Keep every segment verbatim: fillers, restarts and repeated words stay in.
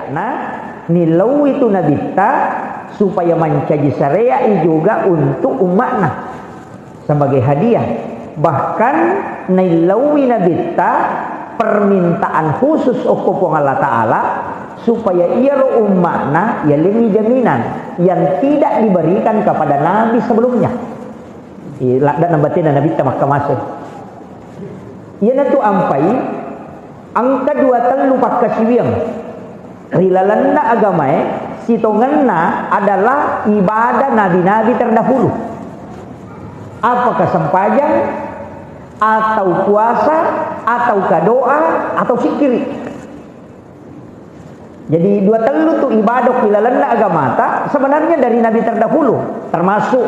Na, nilauwi tu Nabitta supaya mancaji syariat juga untuk umma'na sebagai hadiah. Bahkan nilauwi Nabitta permintaan khusus okko Puang Allah Ta'ala supaya iyaro umma'na yalengngi jaminan yang tidak diberikan kepada nabi sebelumnya. Iya, ladda na batena Nabitta makkamase. Iyanatu ampai engka dua tellu pakkasiwiang ri lalenna agamae, sitongenna adalah ibadah nabi-nabi terdahulu. Apakah sempajang, atau puasa, atau kadoa, atau sikkiri. Jadi dua tellu tu ibadah ri lalenna agamata sebenarnya dari nabi terdahulu, termasuk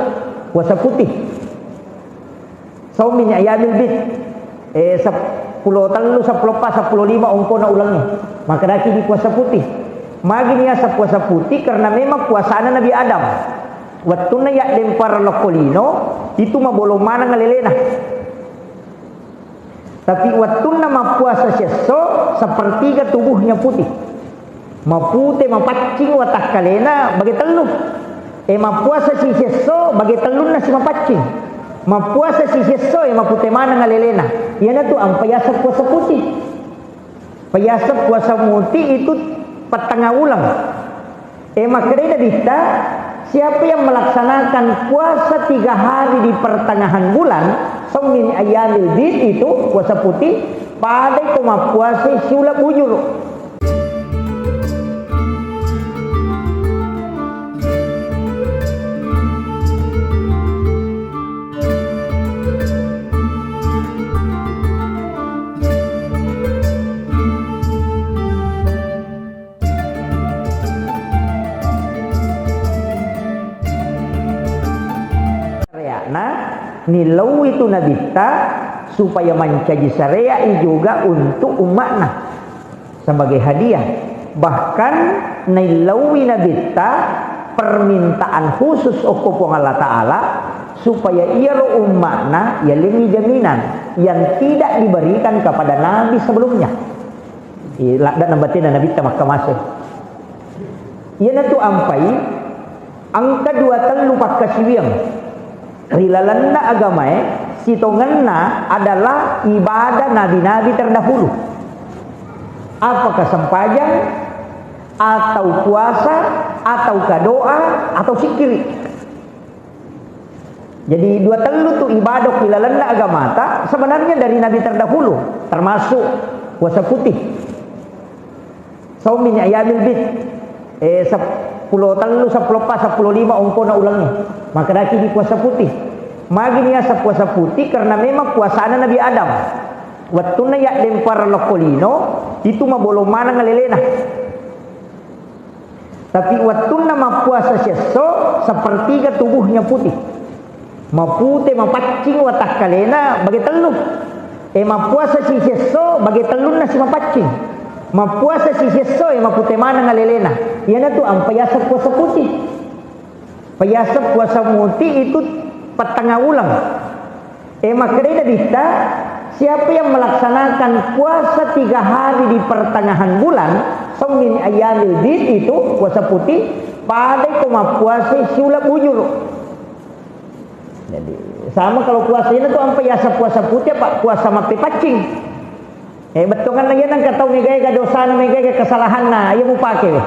puasa putih. Saum min ayyamil bid. Eh, seppulo tellu, seppulo eppa, seppulo lima ongkona ulengnge. Makkedaki di puasa putih. Magi niaseng puasa putih? Karena memang puasana Nabi Adam. Wettunna yaddempareng lokko lino, itu mabolong maneng alelena. Tapi wettunna mappuasa siesso, sepertiga tubuhnya putih. Mapute, mapaccing watakkalena bage tellu. E, mappuasa si siesso, bage tellunna si mapaccing. Mappuasa si siesso, e, mapute maneng alelena. Iyanatu ampa yaseng puasa putih. Payaseng puasa muti itu pertengahan uleng. E, makkedai Nabitta, siapa yang melaksanakan puasa tiga hari di pertengahan bulan, saum min ayyamil bid, itu puasa putih, padai ko mappuasa siuleng bujur. Syariatna, nilauwi tu Nabitta supaya mancaji syariat juga untuk umma'na sebagai hadiah. Bahkan naillauwi Nabitta permintaan khusus okko Puang Allah Ta'ala supaya iyaro umma'na yalengngi jaminan yang tidak diberikan kepada nabi sebelumnya. Iya, ladda na batena Nabitta makkamase. Iyanatu ampai engka dua tellu pakkasiwiang ri lalenna agamae, sitongenna adalah ibadah nabi-nabi terdahulu. Apakah sempajang, atau puasa, atau kadoa, atau sikkiri. Jadi dua tellu tu ibadah ri lalenna agamata sebenarnya dari nabi terdahulu, termasuk puasa putih. Saum min ayyamil bid. Eh, seppulo tellu, seppulo eppa, seppulo lima ongkona ulengnge. Makkedaki di puasa putih. Magi niaseng puasa putih? Karena memang puasana Nabi Adam. Wettunna yaddempareng lokko lino, itu mabolong maneng alelena. Tapi wettunna mappuasa siesso, sepertiga tubuhnya putih. Mapute, mapaccing watakkalena bage tellu. E, mappuasa si siesso, bage tellunna si mapaccing. Mappuasa si siesso, e, mapute maneng alelena. Iyanatu ampa yaseng puasa putih. Payaseng puasa muti itu pertengahan uleng. E, makkedai Nabitta, siapa yang melaksanakan puasa tiga hari di pertengahan bulan, saum min ayyamil bid, itu puasa putih, padai ko mappuasa siuleng bujur. Jadi sama kalau puasa ini tuh ampe yaseng puasa putih apa puasa mappepaccing. Eh, bettuanna iya nengka tau mega-ega dosana, mega-ega kesalahanna, iya mupake we.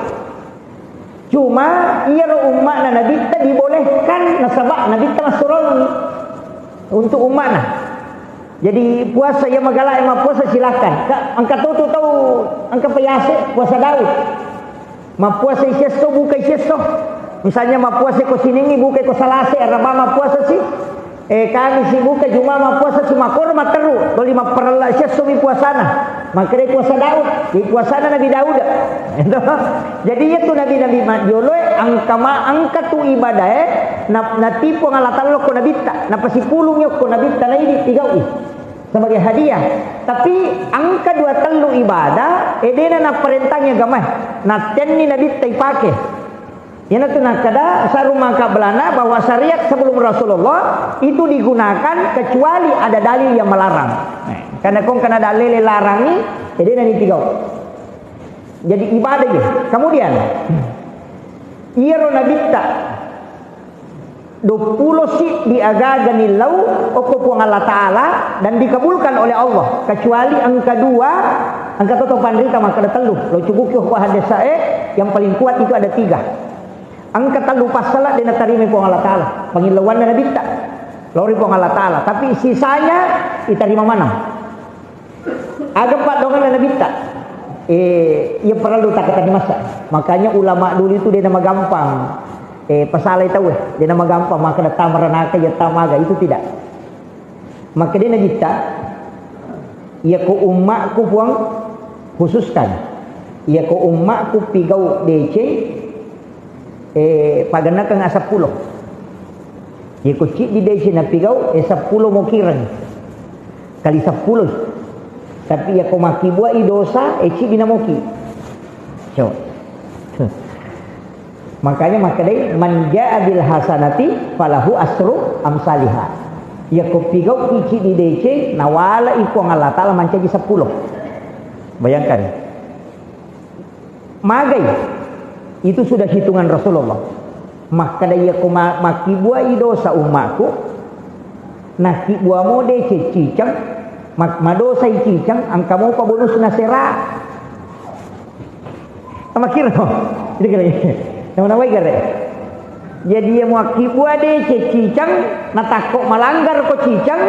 Cuma iyaro umma'na Nabitta dibolehkan nasaba Nabitta massuroangngi untuk umma'na. Jadi puasa iya magala e mappuasa silakan. Ka, engka to tu tau engka payase puasa Daud. Mappuasai siesso, bukai siesso. Misalnya mappuasai ko Siningngi, bukai ko Salasa, araba mappuasasi. Eh, Kamisi buka, Juma mappuasasi, makkoro matteru. Toli mapparella siesso mi puasana. Makkedai puasa Daud, di puasana Nabi Daud. Jadi iya tu nabi-nabi majjoloe engka ma-, engka tu ibadae na-, natipu Allah Taala ko Nabitta, napasipulung yokko Nabitta naidi tigaui. Sebagai hadiah. Tapi engka dua tellu ibadah, eh, dena napparentangi agamae. Nattenni Nabitta ipake. Iyanatu nakkeda sarung mangka belana bahwa syariat sebelum Rasulullah itu digunakan kecuali ada dalil yang melarang. Eh, karena kong kena dalil larangi, eh, dena nitigau. Jadi ibadah ya. Kemudian, iyaro nabitta, duappulo siddi agaga nillau okko Puang Allah Ta'ala dan dikabulkan oleh Allah, kecuali engka dua, engka to panrita makkeda tellu. Lo cukuki okko haddesae, yang paling kuat itu ada tiga. Engka tellu passala de' natarima Puang Allah Ta'ala, pangillauanna nabitta lao ri Puang Allah Ta'ala, tapi sisanya diterima maneng. Aga paddoangenna nabitta? Eh, iya parellu takkatenni masa. Makanya ulama dulu itu de' namagampang, eh, pasalai tauwe, de' namagampang makkeda tama ranaka iya tamaga, itu tidak. Makkeda nabitta, iyako ummakku Puang, khususkan, iyako ummakku pigau deceng, eh, pagennakeng seppulo. Iyako ciddi deceng napigau, eh, seppulo mokireng. Kali seppulo. Tapi iyako makkibuai dosa, eh, ciddi namoki. Coba. Makanya makkedai, "Man jaa bil hasanati falahu asru amsaliha." Iyako pigau ciddi deceng, nawalai Puang Allah Ta'ala mancaji seppulo. Bayangkan. Magai. Itu sudah hitungan Rasulullah. Makkeda, iyako ma-, makkibuai dosa ummakku, nakkibua mo deceng ciceng, mak-, madosai ciceng, engka mopa bonusna sera. Makkiro. Jadi kira-kira. Yang mana wae gare? Jadi iya muakkibua deceng ciceng, natakko malanggar ko ciceng,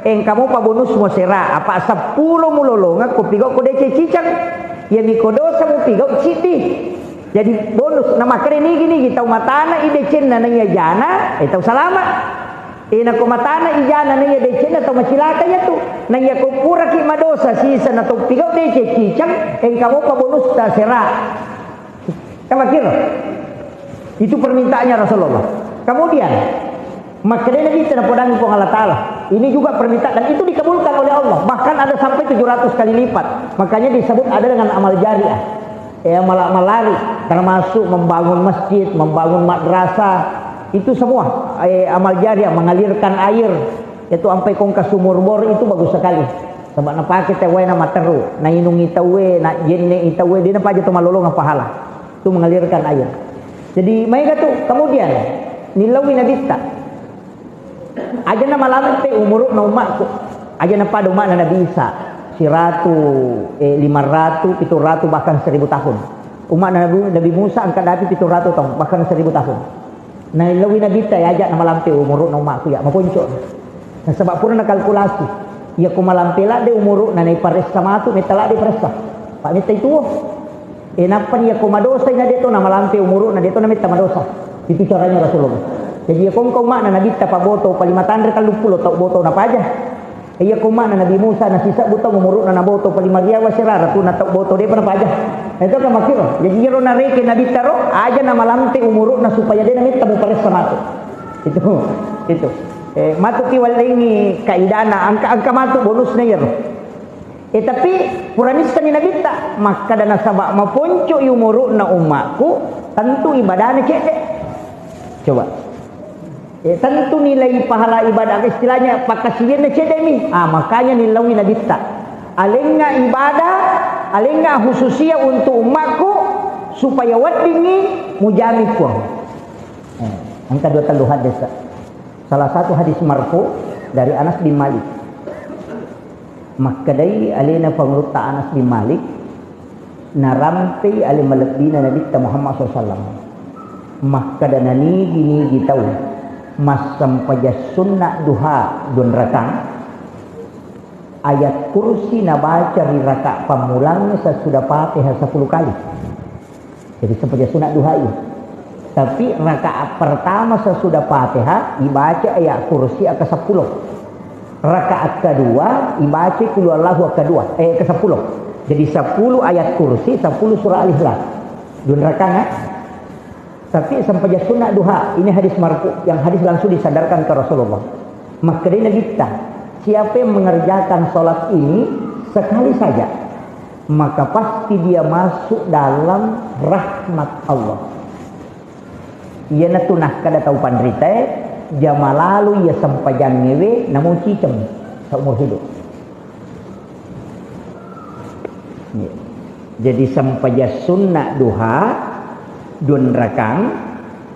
engka mopa bonus mo sera, apa seppulo mulolongeng ko pigau ko deceng ciceng. Iyami ko dosa mupigau ciddi. Jadi bonus, na makkeda nigi-nigi tau matana i decenna naiya jana, eh, tau salama. Eh, nako matana i jana naiya decenna tau macilaka iyatu. Naiya ko puraki madosa sisa na tau pigau deceng ciceng, engka mopa bonus ta sera. Kan makkiro? Itu permintaannya Rasulullah. Kemudian, makkedai Nabitta napodangi Puang Allah Ta'ala. Ini juga permintaan dan itu dikabulkan oleh Allah. Bahkan ada sampai tujuh ratus kali lipat. Makanya disebut ada dengan amal jariah. Eh, amal-amal lari, termasuk membangun masjid, membangun madrasah. Itu semua, eh, amal jariah, mengalirkan air. Itu ampai kongka sumur bor itu bagus sekali. Sebab napake tauwe na materu, nainungi tauwe, na jenne i tauwe, de' napaja to malolongeng pahala. Itu mengalirkan air. Jadi, maega tu, kemudian, nillaui Nabitta. Aja na malampe umuru'na ummakku. Aja na pada ummakna Nabi Isa. Siratu, eh, lima ratu, pitu ratu, bahkan seribu tahun. Ummakna Nabi, Nabi Musa engka dapi pitu ratu tahun, bahkan seribu tahun. Nailauwi Nabitta, ya aja na malampe umuru'na ummakku ya, maponco. Nasaba pura nakalkulasi. Iya ko malampe ladde umuru'na, naiparessa matu, metta ladde paressa. Pa metta itu. Eh, nappa iya ko madosa, na de to na malampe umuru'na, de to na metta madosa. Itu caranya Rasulullah. Jadi iya ko engka ummakna Nabitta paboto, palima tanre telluppulo tau boto napaja. Iya ko ummakna Nabi Musa nasisebbu taung umuru'na naboto, palima riawa sera ratuna tau boto, de'pa napaja. Itu kan makkiro. Jadi iyaro nareke Nabitta ro, aja na malampe umuru'na supaya de na metta muparessa matu. Itu, itu. Eh, matu ki wallengi kaidana, engka, engka matu bonusna iyaro. Eh, tapi pura nissani Nabitta, makkeda nasaba maponco i umuru'na ummakku, tentu ibadana cedde. Coba. Eh, tentu nilai pahala ibadah, istilahnya, pakkasiwianna cedde mi. Ah, makanya nillaui Nabitta. Alengnga ibadah, alengnga khususia untuk ummakku, supaya weddingngi mujami Puang. Eh, engka dua tellu hadis. Salah satu hadis marfu dari Anas bin Malik. Makkedai alena Pangulutta Anas bin Malik, narampei ale malebbina Nabitta Muhammad sallallahu alaihi wasallam. Makkeda nanigi-nigi tau massempajang sunna duha dua rakang, ayat kursi nabaca ri raka pammulang sesudah Fatihah sepuluh kali. Jadi sempajang sunat duha iya. Tapi rakaat pertama sesudah Fatihah ibaca ayat kursi aka sepuluh. Rakaat kedua ibaca kul huwallahu aka dua, eh, aka sepuluh. Jadi sepuluh ayat kursi, sepuluh surah Al-Ikhlas. Dua rakaat. Tapi sempajang sunat duha, ini hadis marfu, yang hadis langsung disandarkan ke Rasulullah. Makkedai Nabitta, siapa yang mengerjakan salat ini sekali saja, maka pasti dia masuk dalam rahmat Allah. Iyanatu nakkeda tau panritae, jama lalo iya sempajangngewe, namo ciceng saumur hidup. Iya. Jadi sempajang sunna duha dua rakang,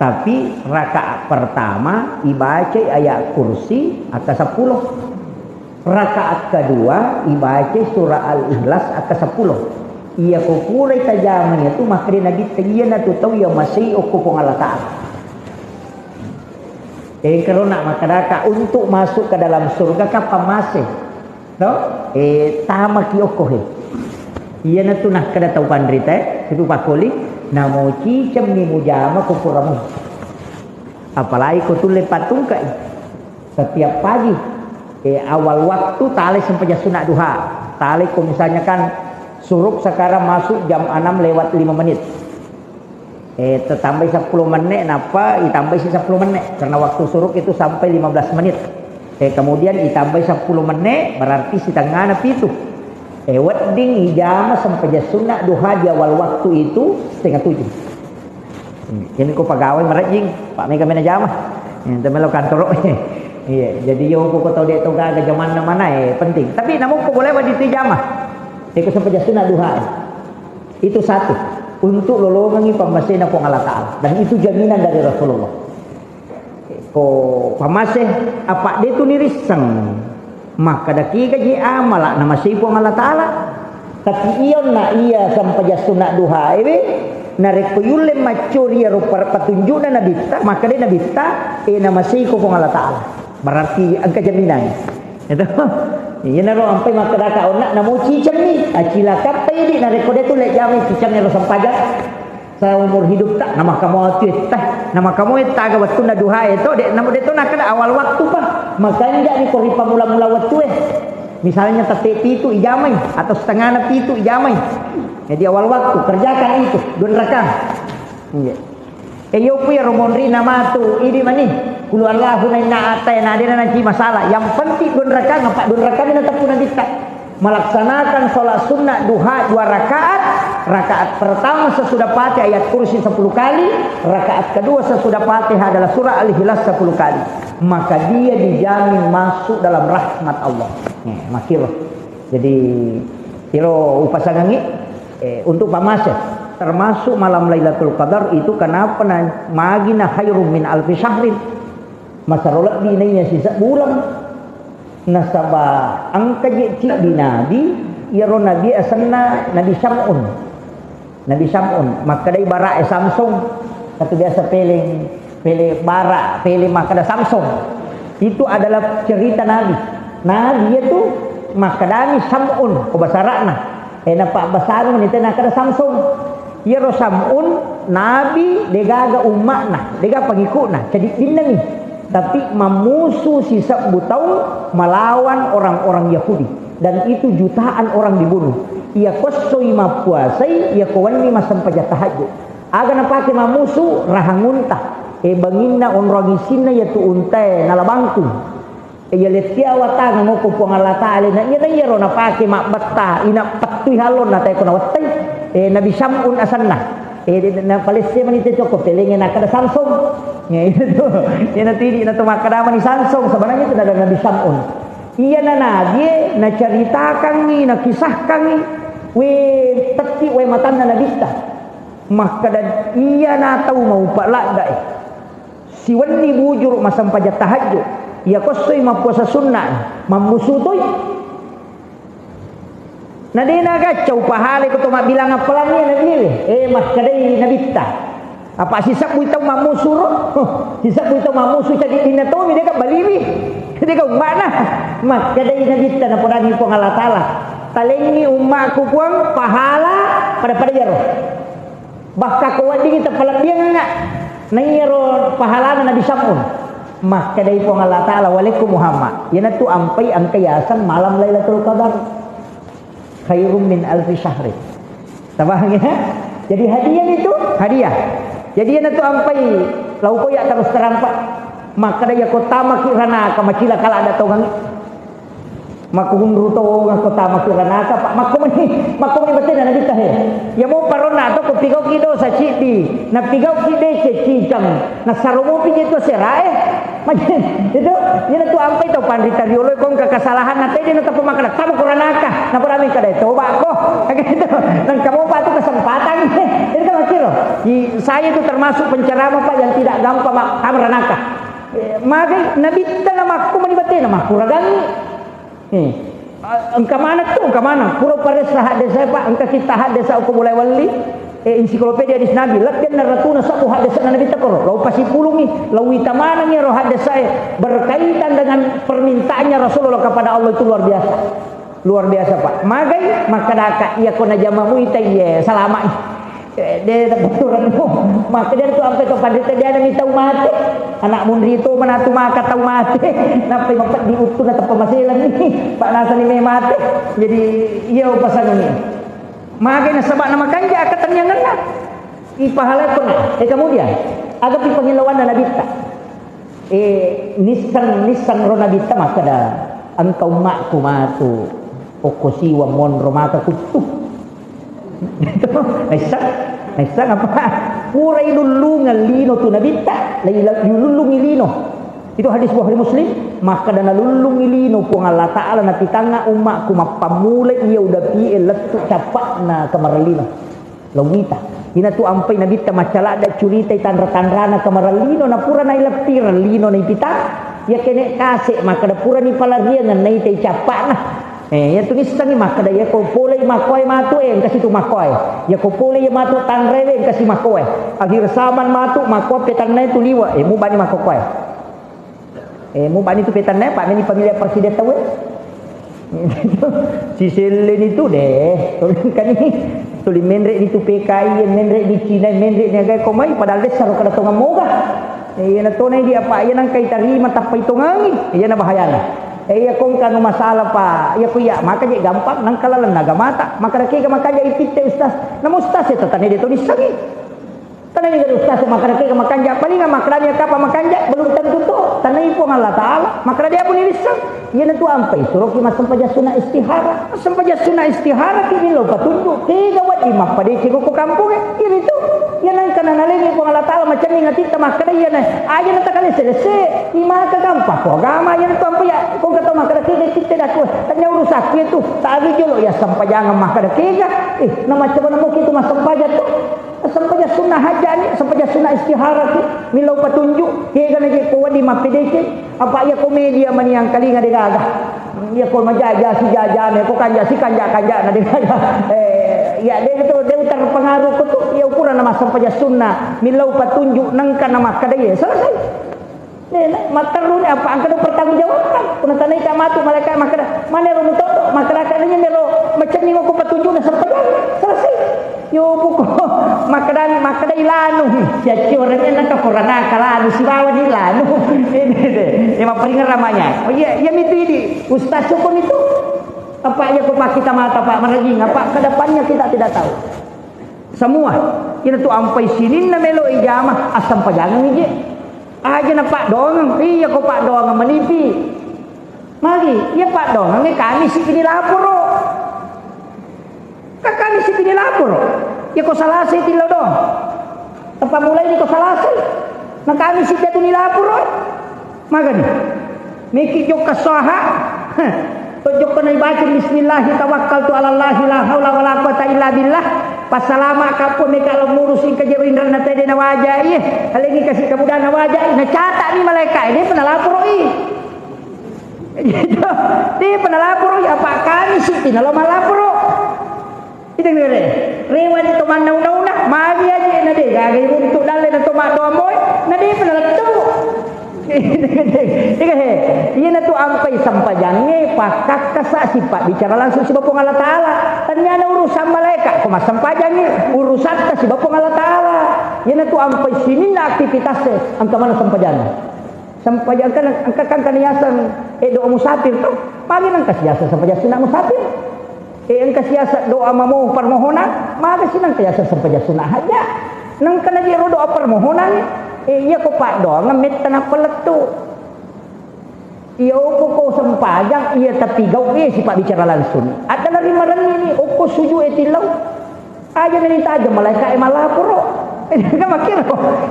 tapi rakaat pertama ibacai ayat kursi akka seppulo. Rakaat kedua ibacai surah Al-Ikhlas akka seppulo. Iya ko purai tajama iyatu makkeda Nabitta, iyanatu tau iya masei okko Puang Allah Ta'ala. Engkaro nak makkedaka untuk masuk ke dalam surga kapang mase. To? Eh, tamaki okko he. Iyanatu nakkeda tau panrita, eh, situ pakkoli, namo cicemmi mujama ko puramu. Apalagi ko tulle pattungkai. Setiap pagi, eh, awal waktu talai sempajang sunat duha. Talai ko misalnya kan suruk sekarang masuk jam enam lewat lima menit. Eh, tetambai seppulo menit, nappa itambai si seppulo menit. Karena waktu suruk itu sampai lima belas menit. Eh, kemudian itambai seppulo menit, berarti setengahna pitu. Eh, wedding ijama sempajang sunat duha di awal waktu itu setengah tujuh. Hmm, ini ko pegawai merajing, Pak Mega mena jama. Yang temelo kantor. Iya, jadi yo ko tau dek to gaga jamanna mana, eh, penting. Tapi namun ko boleh wajib jama. Eko sempajang sunat duha. Itu satu, untuk lolongengi pammasena Puang Allah Ta'ala. Dan itu jaminan dari Rasulullah. Ko pammase, apa de tu nirisseng. Maka daki gaji amala namasei Puang Allah Ta'ala. Tapi iya na iya sempajang sunat duha ewe, narekko yulle maccori iyaro par-, patunjukna Nabitta, maka de Nabitta, eh, namasei ko Puang Allah Ta'ala. Berarti engka jaminan. Itu. Iyanaro ampai makkedaka onna namo cicemmi. Acilakatta idi narekko de tu le jamai ciceng ero sempajang. Seumur hidupta, nama kamu atuetta, nama kamu etta aga wettunna duha e to, de, namo de to nakkeda awal waktu pa. Makanja ni ko ripamula-mula wettu e. Misalnya tette pitu ijamai atau setengahna pitu ijamai. Jadi awal waktu kerjakan itu, dua rakang. Iya. E, iyo pu iyaro monrina matu, idi mani. Kulu Allahu na inna atai na adena naji masalah. Yang penting dua rakang apa dua rakang na teppu Nabitta. Melaksanakan sholat sunnah duha dua rakaat, rakaat pertama sesudah Fatihah ayat kursi sepuluh kali, rakaat kedua sesudah Fatihah adalah surah Al-Ikhlas sepuluh kali. Maka dia dijamin masuk dalam rahmat Allah. Nih, makiro. Jadi, iro upasangangi, eh, untuk pamase, termasuk malam Lailatul Qadar itu kenapa na-, magina khairum min alfi syahrin. Masaro lebbi naiya sisa bulan. Nasaba engka je ciddi nabi, iyaro nabi asenna Nabi Syam'un. Nabi Syam'un, makkedai bara'e Samsung. Katu biasa pele, pele bara, pele makkeda Samsung. Itu adalah cerita nabi. Nabi itu makkedani Syam'un, ko basara'na. Eh, napabbasareng ni tena kada Samsung. Iyaro Sam'un nabi degaga umma'na, degaga pengikutna, ceddiddinna mi. Tapi mammusu sisebbu taung melawan orang-orang Yahudi. Dan itu jutaan orang dibunuh. Iya kossoi mappuasai, iya ko wenni massempajang tahajud. Aga napake mammusu, rahang unta. Eh, banginna onrong isinna iyatu untae nalabangkung. Iya lettiawa tangeng okko Puang Allah Ta'ala, na iya, na iyaro napake mabbetta, ina pettui hallonna tae ko nawettai. Eh, Nabi Syam'un asenna. Eh, de-, na palesse mani te cokko, pelengnge nakkeda Samsung. Ya, itu. Iya na tidi na to makkeda mani Samsung, sebenarnya itu adalah Nabi Syam'un. Iya na nabie, naceritakangngi, nakisahkangngi, we tetti we matanna nabitta. Makkeda iya na tau maupa ladda e. Siwenni bujuru massempajang tahajud, iya kossoi mappuasa sunnah, mammusu toi. Na de nagaccau pahala ko to mabbilang appalangngi nabiwe. Eh, makkedai nabitta. Apa sisebbui tau mammusu ro? Huh, sisebbui tau mammusu ceddiddinna tomi, dega baliwi. Dega ummana. Makkedai nabitta napodangi Puang Allah Ta'ala. Talengngi ummaku Puang pahala pada-pada iyaro. Bakka ko weddingngi tepalebbiangengnga. Naiyaro pahalana Nabi Syam'un. Makkedai Puang Allah Ta'ala, "Walekku Muhammad, iyanatu ampai engka yaseng malam Lailatul Qadar. Khairum min alfi syahrin." Tabahang ya? Jadi hadiah itu, hadiah. Jadi iyanatu ampai lauko ya terus terang, Pak. Makkeda iya ko tamaki ranaka macila kala ada tongang. Makkunru tongeng ko tamaki ranaka, Pak. Makko meni, makko meni batena Nabitta he. Iya mo paronna to ko pigauki dosa ciddi, napigauki deceng cicang, nasaro mopi je to serae. Magi, itu, iyana tu ampai tau panrita riolo ko engka kesalahan na tede na tappa makkeda, "Tama ko ranaka." Naparami kada toba ko. Gitu. Nang kamu apa tu kesempatan. Itu kan makkiro. I, saya itu termasuk penceramah, Pak, yang tidak gampang, Pak. Tama ranaka. Eh, magai nabitta na makku mani batena makku ragangi. Eh, a-, engka maneng tu, engka maneng. Pura paressa haddesa, Pak, engka kita haddesa ko mulai welli. Eh, ensiklopedia hadis Nabi, lebbi enneng ratuna sebbu haddesa Nabi takoro. Lau pasipulungi, lau wita manengi ro haddesa, eh, berkaitan dengan permintaannya Rasulullah kepada Allah itu luar biasa. Luar biasa, Pak. Magai, makkadaka, iya ko najama muita, iya, salama. Eh, de, de, betulan mo. Maka dia tu ampe to panrita dia ada tau mate. Anak munri to mana tu maka tau mate. Nappai mapeddi uttu na teppa maselang ni. Pak nasani me mate. Jadi, iya pasangan ni. Maka nasaba na makanja akatanniangenna. Ipahala ko na. Eh, kemudian, aga pi pangilawanna nabitta. Eh, nisseng, nisseng ro nabitta makkeda, "Engka ummakku matu, okko siwa monro maka kuttu." Naisseng, naisseng apa? Pura ilullungeng lino tu nabitta, la ila-, ilullungi lino. Itu hadis Bukhari Muslim, makkeda nalullungi lino Puang Allah Ta'ala napitangnga ummakku mappammula iya udapi'e lettu cappa'na kamarellino. Lawita. Ina tu ampai nabitta maccaladda curitai tanra-tanrana kamarellino, na pura naileppireng lino naipitang. Iya kene kase makkeda purani palariangeng naitai cappa'na. Eh, iya tu nissengi makkeda iya ko polei makkoe matu, eh, engka situ makkoe. Iya ko polei iya matu tanrewe engka si makkoe. Akhir zaman matu makkoe petannai tu liwe, eh, mubani makkoe. Eh, mubani tu petanna, Pak, meni pamilih presiden tau, eh. Siselleni tu deh, tolong kani. Tuli menre ni tu P K I, menre ni Cina, menre ni aga ko mai, padahal desa ro kada tonga moga. Eh, iya na tona di apa, iya nang kai tarima tappai tongangi, iya na bahayana. Eh, iya kong kanu masalah, Pak, iya ko iya, maka je gampang, nang kalalan naga mata, maka dake ga maka je ipitte ustaz, nama ustaz ya tatane de toni sangi. Tanai dari ustaz makkeda ke makanja, paling makkedani kapa makanja, belum tentu to. Tanai Puang Allah Ta'ala, makkeda dia pun irisseng. Iya na tu ampai suroki massempajang sunna istihara. Massempajang sunna istihara ki millau patunjuk. Tega wedding mappadeceng ko kampung e. Iya itu. Iya nangka nanalengi Puang Allah Ta'ala macenning atitta makkeda iya na. Aja na takale selesai. Imaka gampang ko agama iya na tu ampai ya. Ko kata makkeda kega kitte daku. Tanya urusakku itu. Tagi jolo ya sempajang makkeda kega. Eh, na macam mana mungkin itu massempajang tu. Sempajang sunnah hajani, sempajang sunnah istihara ki, millau patunjuk, kega na je ko wedding mappedeceng, apa iya ko media mani angkalinga de gaga. Iya ko majaja si jajana, ko kanja si kanja-kanja na de gaga. Eh, iya de tu, de terpengaruh ko tu, iya ukuran nama sempajang sunnah, millau patunjuk nengka na makkeda iya, selesai. Dena, matterru ni apa engka do pertanggungjawabkan. Punna tanai ka matu malaikat makkeda, "Mane ro mutoddo?" Makkeda ka nanya mero macenning ko patunjukna sempajang. Selesai. Yo buko. Makkeda, makkeda ilanu. Siacci orangnya nangka korana kalanu sibawa ni lanu. Ini deh. Ya mapparingan ramanya. Oh iya, iya mitu idi. Ustaz hukum itu. Apa iya ko pak kita mata pak merajing apa kedepannya kita tidak tahu. Semua. Ina tu ampai sininna melo ijama assempajangan ije. Aja na paddoangeng, iya ko paddoangeng manipi. Magi, iya paddoangeng e kami sipini laporo. Ka kami sipini laporo. Iya ko salasai tillo doang. Tapamulai ni ko salasai. Na kami sipini laporo. Magani. Meki jokka swaha. To jokka na ibaca bismillah tawakkaltu ala Allah la haula wala quwata illa billah. Passalama kappo meka lo murusi kajero inranna tede na wajai. Alengi kasi kamuda na wajai. Na cata ni malaika ini pernah laporo i. Gitu. Dia pernah laporo i apa kami sih tina lo malaporo. Ita ngere, rewani to mannauna-una, magi aje na de gaga runtu dalle na to maddoa moe, na de pernah lettu. Ika he, iya na tu ampai sempajangnge pakkakkasa sipa bicara langsung siba Puang Allah Ta'ala. Tanyana urusan malaika, ko massempajangngi urusatta siba Puang Allah Ta'ala. Iya na tu ampai sininna aktivitas e, engka mana sempajanna. Sempajang kan, engka kan, kan yaseng, eh, doa musafir to. Magi nang kasi yaseng sempajang sunat musafir. Eh, engka si yaseng doa mamo permohonan, magi si nang kasi yaseng sempajang sunat hajat. Nang kana jero doa permohonan, eh, iya ko paddoangeng metta nappa lettu. Iya opo ko sempajang, iya tapi gau, eh, sipa bicara langsung. Ada lari marenni ni, okko suju e tillau. Aja na ditajeng malaika e malaporo. Kan makkiro,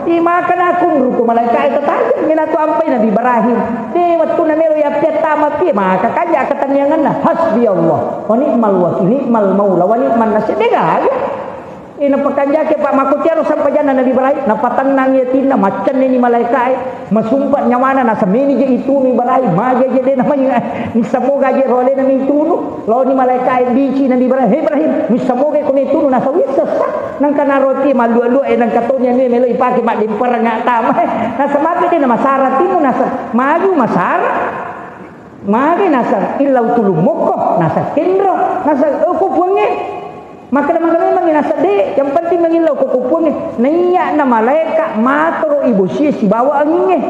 i maka nakunru ko malaika e tatajeng, mina tu ampai Nabi Ibrahim. De, wettunna melo yappiattama pie, maka kanja akatannianganna, "Hasbi Allah, wa ni'mal wakil, ni'mal maula, wa ni'man nasir." De gaga. E, napakanjaki, Pak, makko tiaro sampajanna Nabi Ibrahim, napatennang atinna, maccenneni malaika e, masumpa nyawana, nasemeni je itunu Ibrahim, mage je de namai, nissamoga je roalena mitunu. Laoni malaika e bici Nabi Ibrahim, "He Ibrahim, missamoga ko metunu?" Nasa wissessa. Nangka naroti mallu-allu e, nangka toni anu e melo ipake maddempereng tama. Nasa mapi de namasara timu, nasa maju masara. Magi nasa illau tulung mokko, nasa kenro, nasa, "Oh, ko puangnge." Makkeda, "Maka memang nasa de, yang penting mangillau ko, ko puangnge." Naiya na malaika matoro ibosie sibawa angingnge.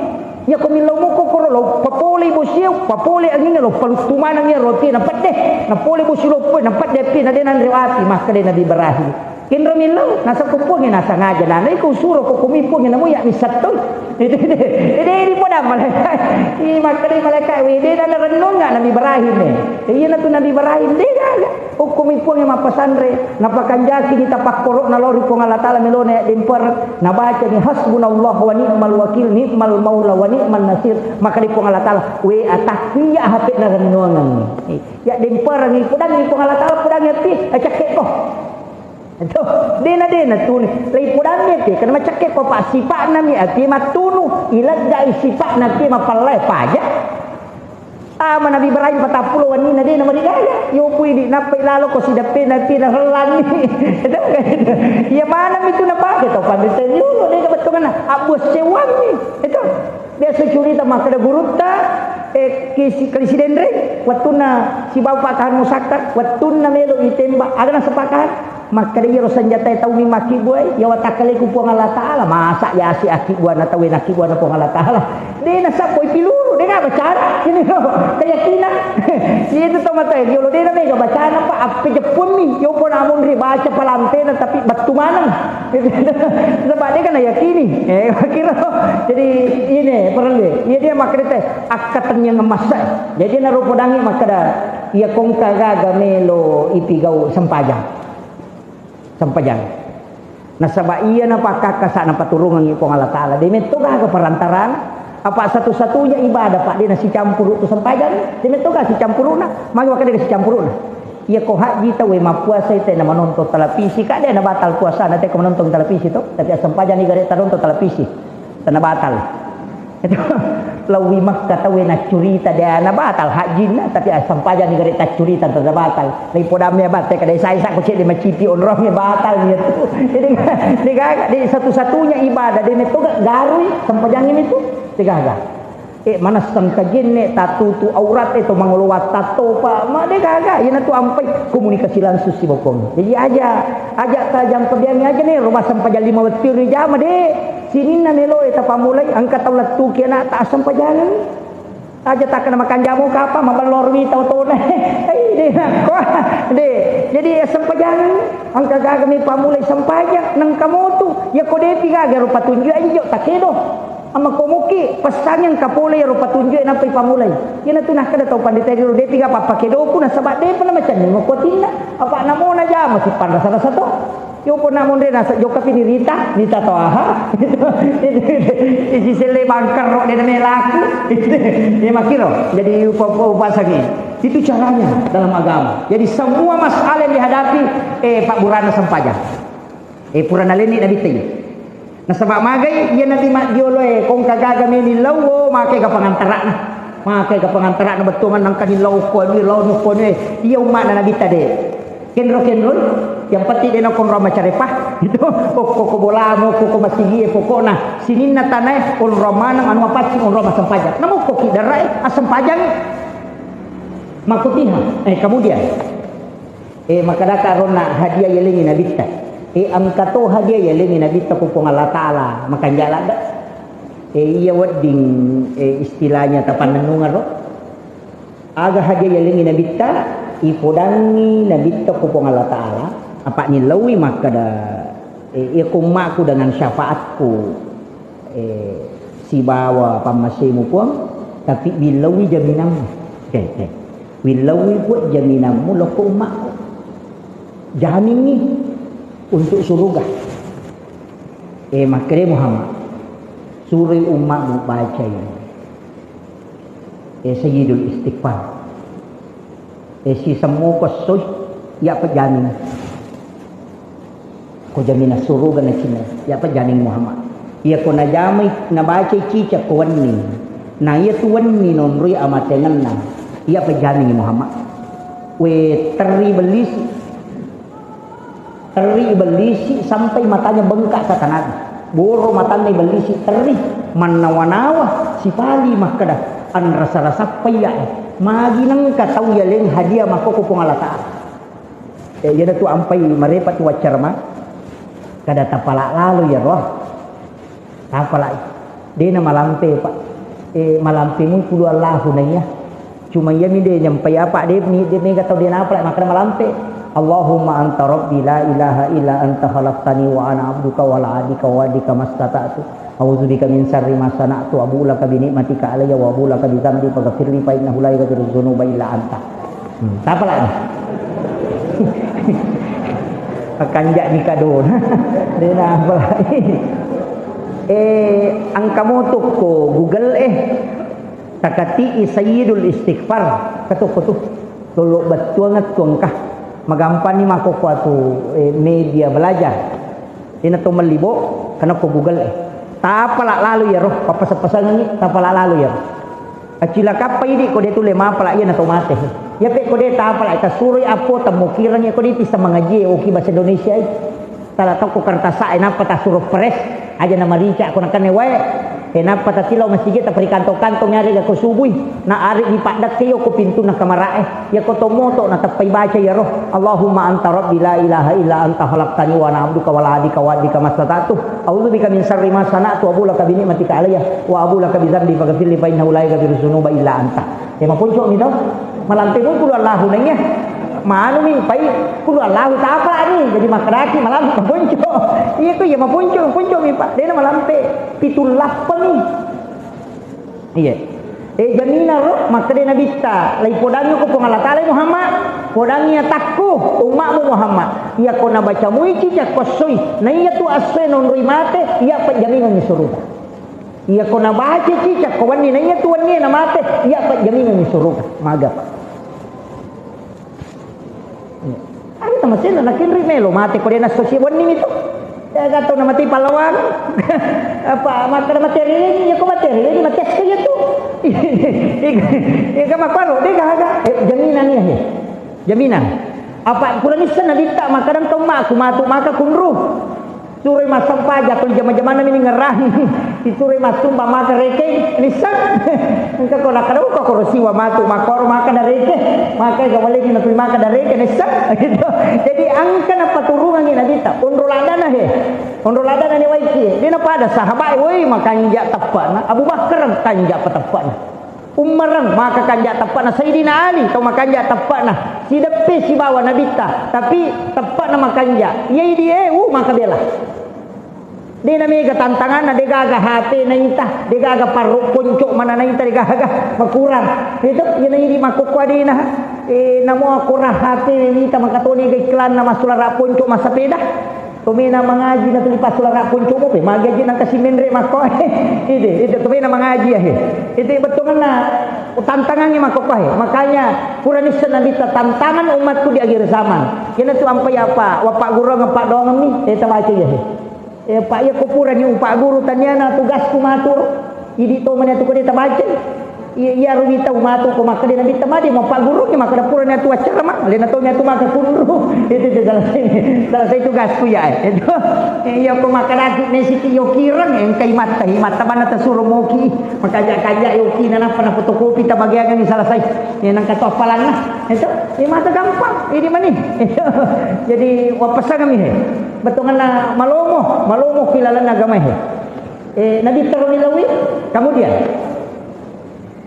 Iya ko millau mokko koro lo papole bosie, papole angingnge lo paluttu maneng iya roti na pedde, na pole bosi loppo na pedde pi na de nanre api, makkeda Nabi Ibrahim. Kenro millau, nasa ko puangnge nasangaja nana iko suro ko kumi puangnge namu ya misattoi. Ede, ede, ede, ede, podang malaikat. I makkeda malaikat, "We, de nana renunga Nabi Ibrahim e." Iya na tu Nabi Ibrahim, de gaga. Hukkumi puangnge mappasanre, napakanjaki ni tapakkoro na lao ri Puang Allah Taala melona ya demper, nabacani, "Hasbunallah wa ni'mal wakil, ni'mal maula wa ni'man nasir." Maka di Puang Allah Taala, "We, atahku iya hape na rennuangengngi." Ya demperangngi, pudangngi Puang Allah Taala, pudangngi ati, eh, cakke ko. Itu, dena, dena tuni. Lai pudangngi ati, karena macakke ko, Pak, sipa'na mi ati mattunu, ileggai sipa'na ati mapallai paja. Tama Nabi Ibrahim patappulo wenninna, dena marigaga. Yo pui di nappai lalo ko sidappe na ati na rellanni. Itu, iya mana mi tu napake tau pandita dulu, dena bettuanna. Abbu sewammi. Itu. Biasa curita makkeda gurutta, eh, ki si-, kali Sidenreng, wettunna sibawa Pak Kahar Musakkar, wettunna melo itembak, aga naseng Pak Kahar? Makkeda, "Iyaro senjatae tau mi makkibbuai, iya watakkaleku Puang Allah Taala, masa yasi akkibbuanna tauwe nakkibbuanna Puang Allah Taala?" De nasappo ipiluru, de nabacana, ini lo, keyakinan. Itu to mata, yolo de na mega bacana, Pak, appejeppunni, yo pona monri baca palampena, tapi bettu maneng. Sebab dia kan yakini. Eh, kira. Jadi, ini perlu. Iya, dia makkeda te, akkatenniang emas. Jadi, narupa dangi makkeda, iya kongka gaga melo ipigau sempajang. Sempajang. Nasaba iya napakkakasa napaturungangi Puang Allah Taala. De metto gaga perantaraan. Apa satu-satunya ibadah, Pak, de nasicampuru tu sempajang. De metto gaga sicampuruna. Magi makkeda sicampuruna. Iya ko haji tauwe mappuasai tena manontong televisi, ka de na batal puasana te ko manontong televisi to, tapi assempajangi gare tanonton televisi, tena batal. Itu lawi Makkah tauwe naccurita de na batal hajinna, tapi assempajangi gare taccurita tena batal. Lai podammi abatte kada isa-isa ko cedde macipi onrongi batal iya tu. Jadi de gaga, de satu-satunya ibadah de metto ga garui sempajangi itu. De gaga. Eh, manesseng kajenne, tattutu aurat, eh, to mangolo wattattopa, ma de gaga, iyanatu ampai komunikasi langsung sibokong. Jadi aja, aja tajang pebiangi aja nih, rumah sempajang lima wettu ri jama de, sininna melo e tapammulai, engka tau lettuki anak tak sempajangi. Aja takkena makanjamo kapa, mabellor mi tau tona. Eh, de nakko, de. Jadi sempajangi, engka gaga mi pammulai sempajang, nengka motu, ya ko depi gaga rupa tunjuk aja jo takedo. Amma ko muki, pessangeng kapolei ro patunjue nappai pamulai. Iyanatu nakkeda tau pandita ro, depi ga pappakedoku nasaba depa namacenning okko atinna. Apa namona jama sippanrasa-rasa to. Yo pona monre nasa jokka pi nirita, nita to aha. Isi selle bangkerro de melaku. Ya makiro. Jadi upa-, upa-, upasangi. Itu caranya dalam agama. Jadi semua masalah yang dihadapi, eh, Pak Burana sempajang. Eh, purana lenni Nabitta iya. Nasaba magai iya Nabi maddioloe, kongka gaga meni lao, o, makega pangantara'na. Makega pangantara'na bettuanna nangka ni lao ko ni lao ni ko ni. Iya umma'na Nabitta de. Kenro-kenro, yang penting de nakonro macarepa. Itu, okko ko bolamu, okko ko masigie, pokokna sininna tanae onro maneng anu mapaccing onro masempajang. Namukko ki darae, asempajang. Makutiha. Eh, kemudian. Eh, makkedaka aronna hadiah yalengngi Nabitta. Eh, engka to hadiah yalengngi Nabitta ku Puang Allah Taala, makanja ladde. Eh, iya wedding, eh, istilahnya tapannennungeng ro. Aga hadiah yalengngi Nabitta, ipodangngi Nabitta ku Puang Allah Taala, apa nillaui makkeda, eh, iya ko ummaku dengan syafaatku. Eh, sibawa pammasemu Puang, tapi willauwi jaminammu. Eh, eh. Willauwi Puang jaminammu lokko ummakku. Jamingngi untuk suruga. Eh, makkeda Muhammad, suroi umma'mu bacai, eh, Sayyidul Istighfar. Eh, sisemmuko essoi, iya pejjamingi. Ko jaminan suruga na cinna, iya pejjamingi Muhammad. Iya ko najamai, nabacai cicak ko wenni. Na iya tu wenni nonroi amatengenna, iya pejjamingi Muhammad. We terri bellisi. Terri ibellisi sampai matanya bengkak katanabi. Boro matanna ibellisi terri, mannawa-nawa, sipali makkeda, anrasa-rasa payya e. Magi nengka tau yaleng hadiah makkoko Puang Allah Ta'ala. Eh, iyana tu ampai marepa tu waccarama. Kada tapala lalo ya roh. Tapalai. De na malampe, Pak. Eh, malampe mu pulu Allahu naiya. Cuma iya mi de nyampai apa, de mi, de mega tau de napalai, makkeda malampe. Allahumma anta rabbi la ilaha illa anta khalaqtani wa ana abduka wa ala adika wa adika mastata'tu. A'udzubika min syarri ma sana'tu, abu'u laka bi ni'matika alayya wa abu'u laka bi dzambi faghfirli fa innahu la yaghfiru dzunuba illa anta. Hmm, tapalai. Pakanja'ni kadona. De napalai. Eh, engka moto ko Google, eh. Takati'i Sayyidul Istighfar. Katokko tu. Lolo bettuang tu engka. Magampanni makkoko tu, eh, media belajar. Ina to melli bo, kana ko Google, eh. Tapala lalo iyaro, pappasang-pasangengi, tapala lalo iyaro. Acilakappa idi ko de tulle mapala iya na to mate. Iya pe ko de tapala, tasuroi appo temmukirangi ko de pissa mangaji, oki bahasa Indonesia, eh. Tala tokko kertas e, nappa tasuro press, aja na marica ko nakanne wae. E, nappa tatilao masigi, taparikanto-kanto nyarega ko subui. Na arek dipaddekke yo ko pintunna kamara e. Iya ko to moto na tappai baca iyaro. Allahumma anta rabbi la ilaha illa anta khalaqtani wa ana abduka wa ala adika wa adika mastata'tu. A'udzubika min syarri ma sana'tu, abu'u laka bi ni'matika alayya wa abu'u laka bi dzambi faghfirli fa innahu la yaghfiru dzunuba illa anta. E, maponco mi tau. Malampe mu pulu Allahu naiya. Manu mi pai pulu Allahu tapalani. Jadi makkedaki malampe maponco. Iya ko iya maponco, maponco mi, Pak. De na malampe. Pitu lappa mi. Iya. E, jaminan ro, makkeda Nabitta, lai podangi ko Puang Allah Ta'ala Muhammad, podangi atakku, umma'mu Muhammad. Iya ko nabaca mui cicak ko essoi, na iya tu essoe nonroi mate, iya pejjamingengi suruga. Iya ko nabaca cicak ko wenni, na iya tu wennie namate, iya pejjamingengi suruga. Maga, Pak. Iya. Ada tamasenna nakenri melo mate ko de nassosi wenni mi tu. Ya gato na mate pahlawan. Apa makkeda mate rini, ya ko mate rini, mate esso ya tu. Iya, kan makkoro, de gaga. Eh, jaminan iya, he. Jaminan. Apa pura nisseng Nabitta makkeda engka ummaku matu maka kunru. Suroi massempajang, ko jama-jamanna mi ningerang. Disuroi massumba maka rekeng, nisseng. Engka ko nakkeda, "Uka koro siwa matu, makkoro maka dareke." Maka ga waleni natuli maka dareke, nisseng. Gitu. Jadi engka napaturungangi Nabitta. Onro ladana he. Onro ladana ni waiki. De napada sahabat, woi, makanja teppana. Abu Bakar kanja pa teppana. Ummareng maka kanja teppana, Sayyidina Ali tau makanja teppana, sideppe sibawa Nabitta, tapi teppana makanja. Iya idi e, uh, maka bela. De na mega tantanganna, de gaga H P naita, de gaga parro ponco mana naita, de gaga makurang. Itu, iya na idi makkokko adena. Eh, namo akurang H P wita, maka toni ga iklanna massulara ponco massapeda. Tomena mangaji natuli passulara ponco mope, magi aja nangka simenre makko. Ide, ide tomena mangaji ya, he. Ide bettuanna tantangangi makko, he. Makanya pura nisseng Nabitta tantangan umatku di akhir zaman. Kena tu ampai apa? Wappa gurung apa doang mi? Eh, tabaca ya, he. Eh, Pak, iya ko purani upagguru, taniana tugasku matur. Idi to mani atu ko de tabacai. Iya, iya ruwi tau matu ko makkeda Nabitta, made mapaggurungi, makkeda purani atu accarama, lena to mi atu maka kunru. Itu tu selesai. Selesai tugasku ya. Itu. Eh, iya ko makkedaki nesiki yokireng, engkai matta, hi matta bana tasuro moki. Makanja-kanja yoki na nappa nafotokopi tabagiangan selesai. Ya nangka to appalanna. Itu. Iya mata gampang. Ini mani. Itu. Jadi wapasangami he. Bettuanna malomo, malomo ki lalenna agama he. Eh, Nabitta ro nilaui, kemudian,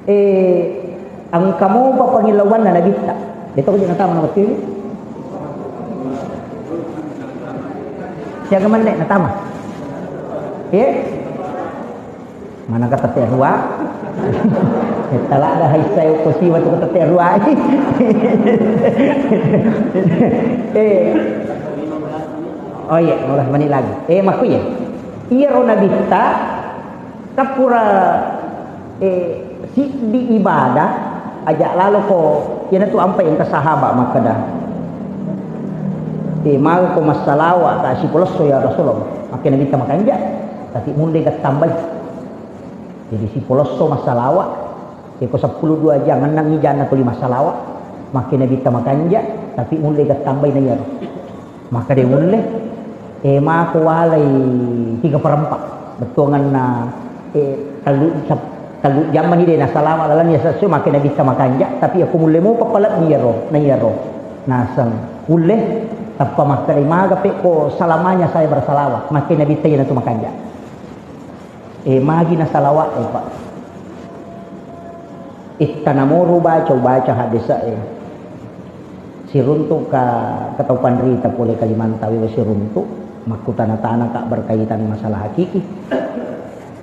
eh, engka mopa pangillauanna Nabitta. Deto ko je natama na wettu. Siaga menne natama? Eh? Manaka tette rua? Tala ada hai saya ko siwa tu tette rua. Eh. Oh iya, lima belas menit lagi. Eh, makku ya. Iyaro nabitta, kappura, eh, siddi ibadah, aja' laloko, iyanatu ampai engka sahabat makkeda, eh, "Maga ko massalawa ka sipolesso ya Rasulullah?" Makke nabitta, "Makanja', tapi mulle ga tambai." Jadi sipolesso massalawa, eko seppulo dua jang, enneng ijanna tuli massalawa, makke nabitta, "Makanja', tapi mulle ga tambai na iyaro." Makkeda, "Mulle." Eh, mako walai tiga perempat. Bettuanganna, eh, tellu, sep-, tellu jam mani de' nasalawa lalenna sessu, makke nabitta, "Makanja', tapi aku mulle mopa palebbi iyaro, na iyaro." Naseng, "Mulle." Tappa makkeda, "Maga pe ko selamanya saya bersalawat?" Makke nabitta, "Iyanatu makanja'." Eh, magi nasalawat, eh, Pak. Ittana moro baca, ubaca haddese'e. Siruntu ka, ka tau panrita pole Kalimantan we siruntu, makkutana-tana ka berkaitan masalah hakiki.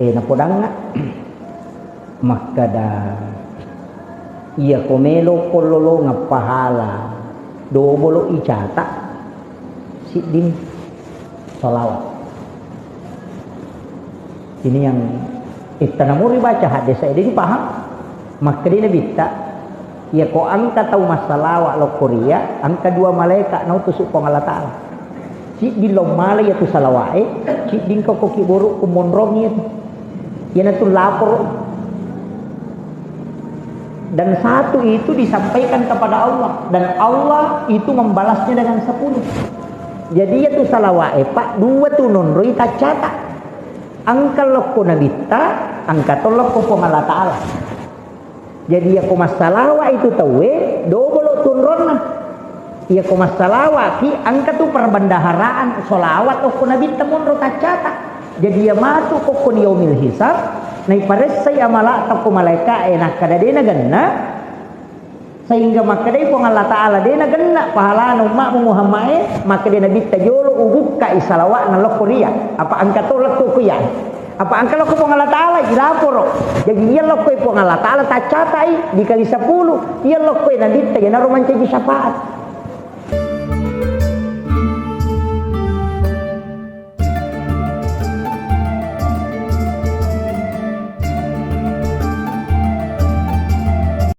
Eh, napodangnga, makkada, iya ko melo ko lolongeng pahala, dobolo icata, sidding salawat. Ini yang ittana mori baca hadis saya, jadi paham. Makkeda nabitta, iya ko engka tau massalawa lokko ria, engka dua malaika nautusu Puang Allah Ta'ala. Siddi lo mala iya tu salawa'e, siddi ko ki boru ku monrong iya tu. Iyanatu lapor. Dan satu itu disampaikan kepada Allah, dan Allah itu membalasnya dengan sepuluh. Jadi iya tu salawa'e, Pak, dua tu nonroi taccata. Engka lokko nabitta, engka to lokko Puang Allah Ta'ala. Jadi iya ko massalawa itu tauwe, dobolo tunronna. Iya ko massalawaki, engka tu perbendaharaan, solawat okko nabitta monro taccata. Jadi iya matu kokko ni yaumil hisab, naiparessai amala'ta ko malaika'e, nakkada de' nagenna, sehingga makkedai Puang Allah Ta'ala, de' nagenna pahalana umma'mu Muhammad e, makkeda nabitta jolo ubukkai salawa'na lokko ria. Apa engka to lettu ku iya. Apa engka lokko Puang Allah Ta'ala, ilaporo. Jadi iya lokko Puang Allah Ta'ala taccatai dikali sepuluh, iya lokko nabitta, iyanaro mancaji syafaat.